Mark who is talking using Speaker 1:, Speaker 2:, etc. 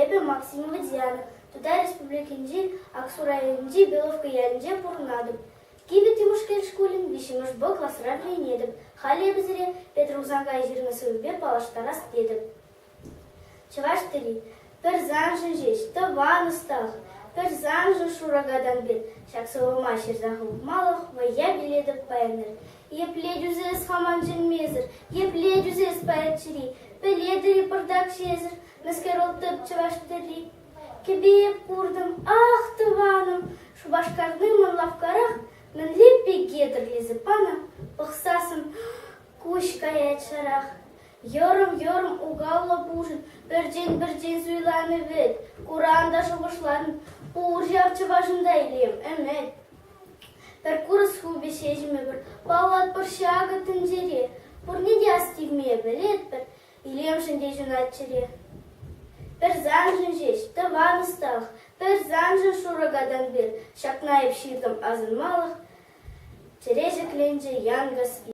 Speaker 1: Эпӗ Максимова Диана, Тутар Республикинчи Аксу районӗнчи Беловка ялӗнче пурӑнатӑп. Кивӗ Тимушкел шкулӗн виҫҫӗмӗш Б класра вӗренетӗп. Халӗ эпӗ сире Петр Хусанкай ҫырнӑ сӑввипе паллаштарас тетӗп. Чӑваш тӗрри пӗр саншӑн ҫеҫ, тӑван ӑсталӑх, пӗр саншӑн шуракатан пек. Ҫак сӑввӑма ҫырса хывмалӑх вӑя билетӗп паян ир. Епле тӳсес-ха ман чӗнмесӗр, епле тӳсес поэт чӗри, пӗлетӗр-и пӑртакҫӑ эсӗр, мӗскер вӑл тӗп чӑваш тӗрри? Кӗпе эп куртӑм, ах, тӑванӑм, Шупашкарти мӑн лавккарах мӗнле пике тӗрлесе панӑ, пӑхсассӑн куҫ каять шарах. Йӑрӑм-йӑрӑм укаллӑ пушӑт пӗрчен-пӗрчен суйланӑ вӗт, куран та шухӑшлатӑн, пур ҫав чӑвашӑн та илем, ӗмӗт. Пӗр курӑс хупӗ ҫеҫмӗпӗр, паллатпӑр ҫакӑ тӗнчере, пурне те астивме пӗлетпӗр, илемшӗн те ҫунать чӗре. Пӗр саншӑн ҫеҫ, тӑван ӑсталӑх, пӗр саншӑн шурӑ катанпир, ҫакна эп ҫыртӑм асӑнмалӑх, чӗре ҫӗкленчӗ янкӑс.